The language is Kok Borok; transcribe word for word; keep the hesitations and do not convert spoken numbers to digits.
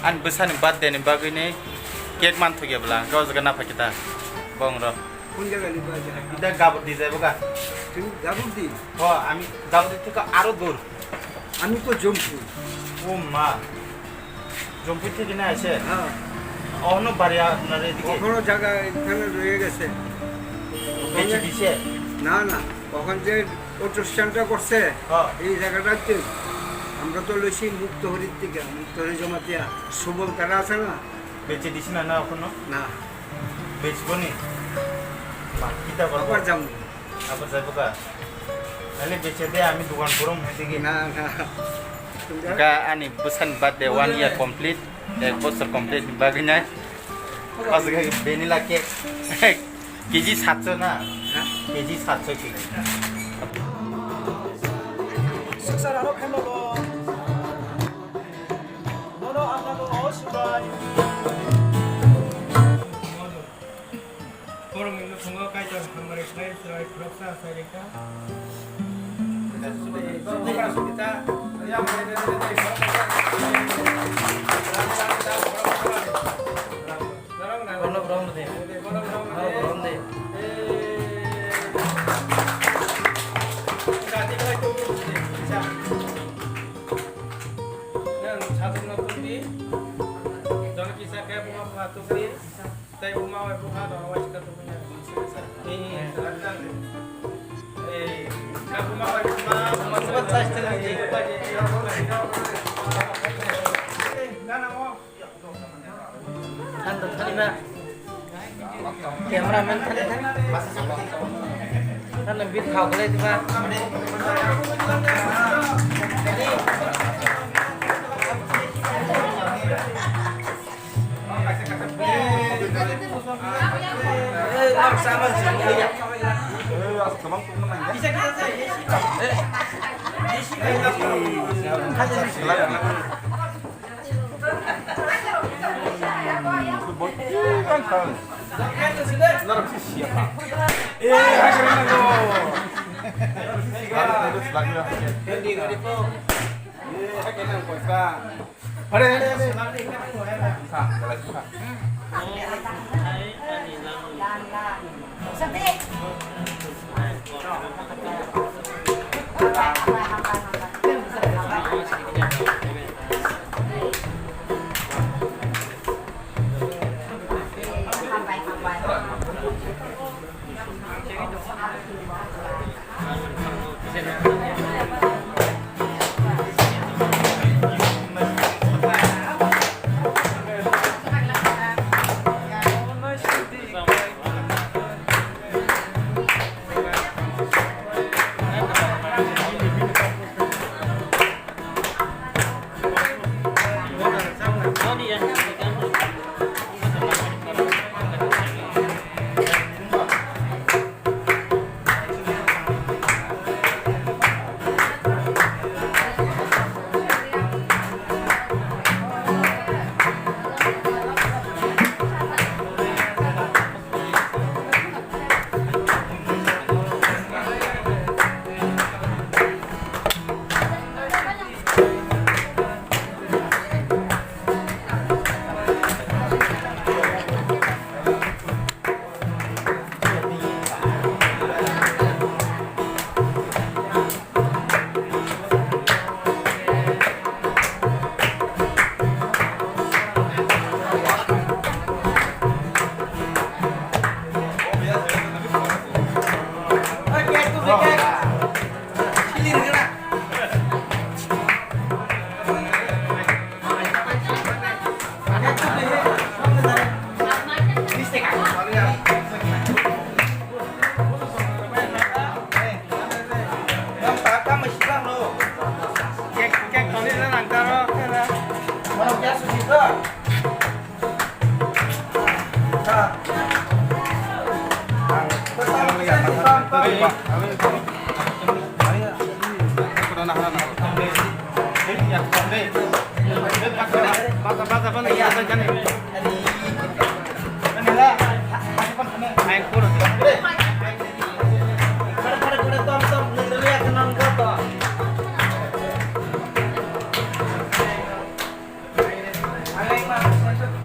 Ani bwsani birthday ni bagwi ni cake manthokya bwla, hwnkhe o jaga naphai khe ta bong rw. Kun jaga ni birthday? Ida Gabur di jaibo ga. Twi Gabur di? Ho, ami Gabur di theke aro dur. আমি তো জম্পুই। ও মা, জম্পুই থেকে না এসে? হ্যাঁ। অন্য বাড়ি আপনার এদিকে? ওখানো জায়গা এখানে রয়ে গেছে। বেচে দিছে? না, না, ওখান যে অটো স্ট্যান্ডটা করছে, হ্যাঁ। এই জায়গাটা হচ্ছে, আমরা তো লইছি মুক্তহরির থেকে, মুক্তহরি জমাতিয়া, সুবল তারা আছে না? বেচে দিস না, না ওখানো? না। বেচবো নি? মা, কিতা করবো? আবার যাবো। Apa saya buka? Nali becede ami dukan kurung hati ki. না, না। Ka ani bwsani birthday one year complete, ek bosor complete bagwi nai. Pas ga vanilla cake. Keji satso na? Hah? Keji satso ki. Siksa rano pheno lo. Nono ang nano o subai. Borok ni nukhungo Kaitor hamari khlai chwrai khoroksa achai rikha. Bono borom de. Bono borom de. Yang satu nonton di, jangan kisah kayak bunga bunga tuh di. Tei buma bai buma no waisa ka tubui na. Ni, ni, salam jan. Eh, ka buma bai buma, buma bai buma. Thani ba. Cameraman thani thani. Thani bit khao khlai diba. Ready, ready, go. Hore, hore, hore.